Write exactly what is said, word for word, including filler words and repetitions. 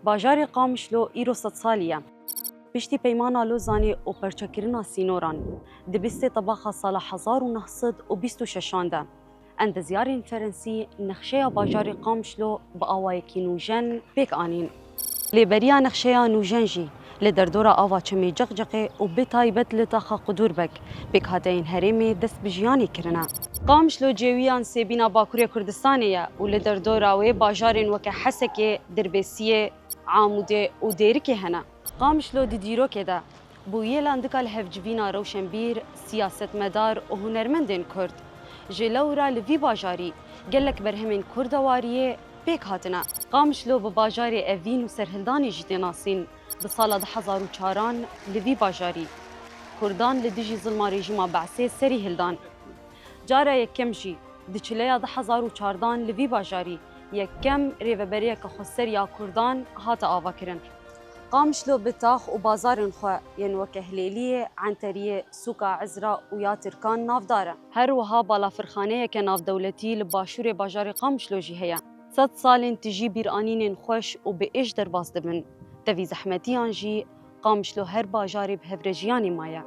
Bajarê Qamişlo îro sed salî ye. Piştî Peymana Lozanê û perçekirina sînoran, di bîstê tebaxa sala hezar û neh sed û bîst û şeşan de, endezyarên ferensî nexşeya bajarê Qamişlo bi awayekî nûjen pêk anîn. Lêberiya nexşeya nûjen jî li derdora ava çemê Ceqceqê û bi taybet li taxa Qudûrbek pêkhateyên herêmê dest bi jiyanê kirine. Qamişlo cêwiyan sêbîna Bakurê Kurdistanê ye û li derdora wê bajarên weke Hesekê, Dirbêsiyê, Amûdê û Dêrikê hene. Qamişlo di dîrokê de bûye landika lihevcivîna rewşenbîr, siyasetmedar û hunermendên Kurd. Ji lewra li vî bajarî gelek berhemên kurdewariyê pêk hatine. Qamişlo bi bajarê evîn û serhildanê jî tê nasîn. Di sala du hezar û çaran li vî bajarî Kurdan li dijî zilma rejîma Be'sê serî hildan. Cara yekem jî di çileya du hezar û çardan li vî bajarî yekem rêveberiyeke xweser ya Kurdan hate avakirin. Qamişlo bi tax û bazarên xwe yên weke Hilêliyê, Enteriyê, Sûka Ezra û ya Tirkan navdar e. Her wiha balafirxaneyeke navdewletî li başûrê bajarê Qamişlo jî heye. Sed salên tijî bîranînên xweş û bi êş derbas dibin. Tevî zehmetiyan jî Qamişlo her bajarê bi hevrejiyanê maye.